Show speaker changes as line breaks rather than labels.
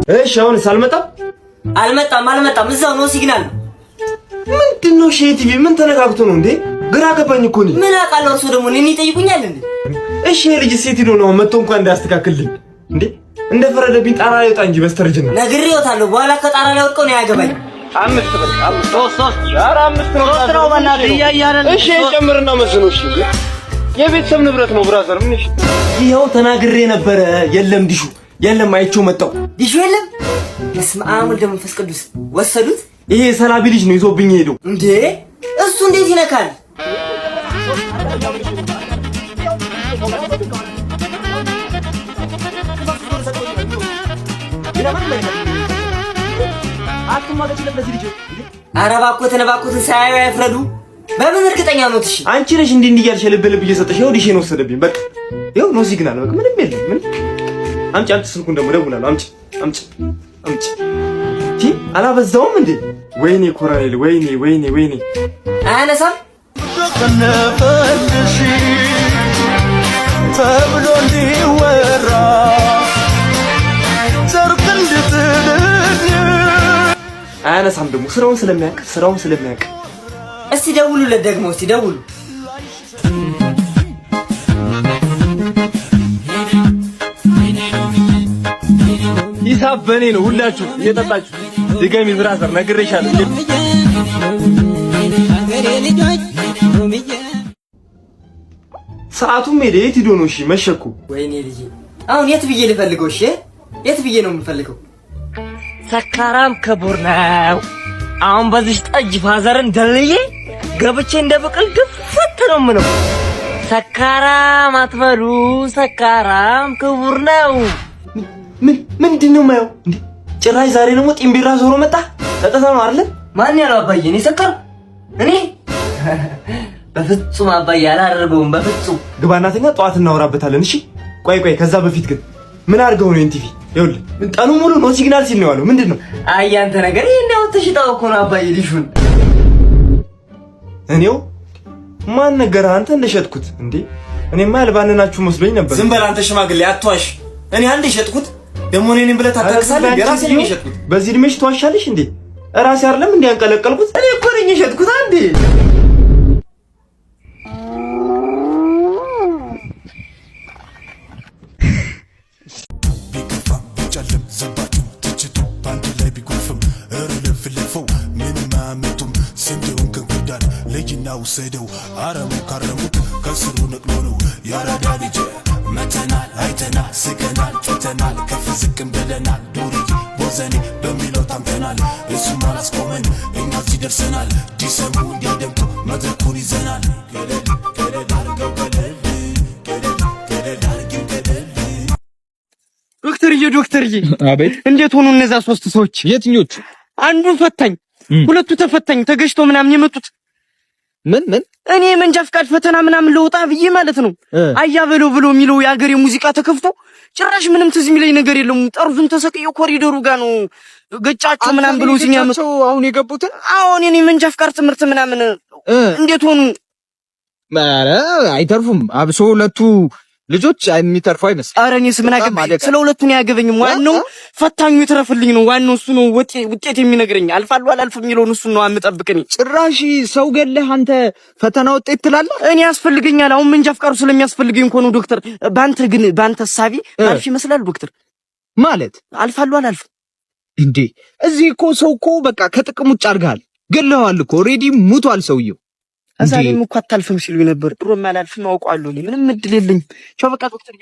እሺ አሁንስ አልመጣም?
አልመጣም አልመጣም። እዛው ነው signal።
ምንድን ነው እሺ? ቲቪ ምን ተነካክቶ ነው እንዴ? ግራ ገባኝ እኮ እኔ።
ምን አውቃለሁ። እርሶ ደግሞ እኔን ይጠይቁኛል እንዴ?
እሺ ይሄ ልጅ ሴት ሄዶ ነው መጥቶ እንኳን እንዳያስተካክልልኝ እንዴ? እንደፈረደብኝ ጣራ ላይ ወጣ እንጂ በስተርጅና
ነግሬዎታለሁ። በኋላ ከጣራ ላይ ወድቀው ነው ያገባኝ።
አምስት ብር አምስት ሶስት ሶስት ኧረ አምስት ነው
ሶስት ነው በእናትህ እያያለ
እሺ ጨምርና መስሎ እሺ የቤተሰብ ንብረት ነው brother ምን እሺ ይኸው ተናግሬ ነበረ የለም ዲሹ የለም አይቼው መጣሁ
ዲሹ የለም። በስመ አብ ወልድ መንፈስ ቅዱስ ወሰዱት።
ይሄ የሰላቢ ልጅ ነው ይዞብኝ ሄደው
እንዴ እሱ እንዴት ይነካል? ኧረ እባክዎትን እባክዎትን ሳያዩ አይፍረዱ። በምን እርግጠኛ ነው? እሺ
አንቺ ነሽ እንዲህ እንዲህ እያልሽ ልብ ልብ እየሰጠሽ ይኸው ዲሼን ወሰደብኝ። በቃ ይኸው no signal በቃ ምንም የለም። ምን አምጪ አምጪ፣ ስልኩን ደግሞ እደውላለሁ። አምጪ አምጪ አምጪ። ቲ አላበዛውም እንዴ? ወይኔ ኮሎኔል፣ ወይኔ ወይኔ ወይኔ።
አያነሳም።
ተብሎ እንዲወራ ጨርቅ እንድጥልኝ
አያነሳም ደግሞ ስራውን ስለሚያውቅ ስራውን ስለሚያውቅ።
እስቲ ደውሉለት ደግሞ እስቲ ደውሉ።
ሂሳብ በእኔ ነው። ሁላችሁ እየጠጣችሁ ድገሚ brother፣ ነግሬሻለሁ። ሰዓቱም ሄደ። የት ሂዶ ነው? እሺ መሸኩ።
ወይኔ ልጄ አሁን የት ብዬ ልፈልገው? እሺ የት ብዬ ነው የምፈልገው?
ሰካራም ክቡር ነው። አሁን በዚህ ጠጅ ፋዘርን ደልዬ ገብቼ እንደ ብቅል ድፍት ነው የምለው። ሰካራም አትበሉ፣ ሰካራም ክቡር ነው።
ምን ምንድን ነው የማየው እንዴ? ጭራሽ ዛሬ ደግሞ ጢምቢራ ዞሮ መጣ። ጠጥተህ ነው አይደል?
ማን ያለው አባዬ? እኔ ሰከርኩ? እኔ በፍጹም አባዬ አላደርገውም። በፍጹም
ግባ እናተኛ፣ ጠዋት እናወራበታለን። እሺ ቆይ ቆይ፣ ከዛ በፊት ግን ምን አድርገው ነው ቲቪ? ይኸውልህ ቀኑ ሙሉ no signal ሲል ነው ያለው። ምንድን ነው?
አይ አንተ ነገር ይሄን ያው ትሽጣው እኮ ነው አባዬ ዲሹን።
እኔው ማን ነገረህ አንተ እንደሸጥኩት እንዴ? እኔማ ያልባንናችሁ መስሎኝ ነበር።
ዝም በል አንተ ሽማግሌ አትዋሽ። እኔ አንድ የሸጥኩት ደግሞ እኔን ብለህ ታታክሳለህ። የራሴ ነኝ የሸጥኩት።
በዚህ እድሜሽ ትዋሻለሽ እንዴ? እራሴ አይደለም እንዴ ያንቀለቀልኩት? እኔ እኮ ነኝ የሸጥኩት። አንዴ
ቢከፋም ቢጨልም ዘባቹም ትችቱ በአንድ ላይ ቢጎርፍም እርልፍልፈው ምንም አያመጡም። ስንዴውን ከእንክርዳድ ለይና ውሰደው አረሙ ካረሙት ከስሩ ነቅሎ ነው ያራዳ ልጅ መተናል አይተናል ስቀናል ጮተናል ከፍ ዝቅም ብለናል ዱርዬ ቦዘኔ በሚለው ታምተናል እሱም አላስቆመን እኛ እዚህ ደርሰናል እንዲሰሙ እንዲያደምጡ መድረኩን ይዘናል ገለል ገለል አርገው ገለል ገለል ገለል አርጊው ገለል
ዶክተርዬ ዶክተርዬ፣
አቤት።
እንዴት ሆኑ እነዛ ሶስት ሰዎች?
የትኞቹ?
አንዱ ፈታኝ፣ ሁለቱ ተፈታኝ ተገጭተው ምናምን የመጡት።
ምን ምን?
እኔ የመንጃ ፍቃድ ፈተና ምናምን ለውጣ ብዬ ማለት ነው። አያ በለው ብሎ የሚለው የአገሬ ሙዚቃ ተከፍቶ ጭራሽ ምንም ትዝ የሚለኝ ነገር የለም። ጠርዙን ተሰቅየው ኮሪደሩ ጋር ነው ገጫቸው ምናምን ብሎ ሲያመጡ
አሁን የገቡትን?
አሁን እኔ የመንጃ ፍቃድ ትምህርት ምናምን እንዴት ሆኑ?
ኧረ አይተርፉም። አብሶ ሁለቱ ልጆች የሚተርፉ አይመስልም።
ኧረ እኔስ ምን አገባኝ? ስለ ሁለቱ ነው ያገበኝም። ዋናው ፈታኙ ይትረፍልኝ ነው ዋናው፣ እሱ ነው ውጤት የሚነግረኝ። አልፋለሁ አላልፍም የሚለውን እሱን ነው የምጠብቅ እኔ።
ጭራሽ ሰው ገለህ አንተ ፈተና ውጤት ትላለህ?
እኔ ያስፈልገኛል። አሁን መንጃ ፍቃዱ ስለሚያስፈልገኝ እኮ ነው ዶክተር። በአንተ ግን በአንተ እሳቤ አልፍ ይመስላል ዶክተር።
ማለት
አልፋለሁ አላልፍም
እንዴ? እዚህ እኮ ሰው እኮ በቃ ከጥቅም ውጭ አድርገሃል። ገለኸዋል እኮ already ሙቷል ሰውየው።
እዛ እኔም እኮ አታልፍም ሲሉኝ ነበር። ድሮም አላልፍም አውቀዋለሁ። እኔ ምንም እድል የለኝም። ቻው በቃ ዶክተር።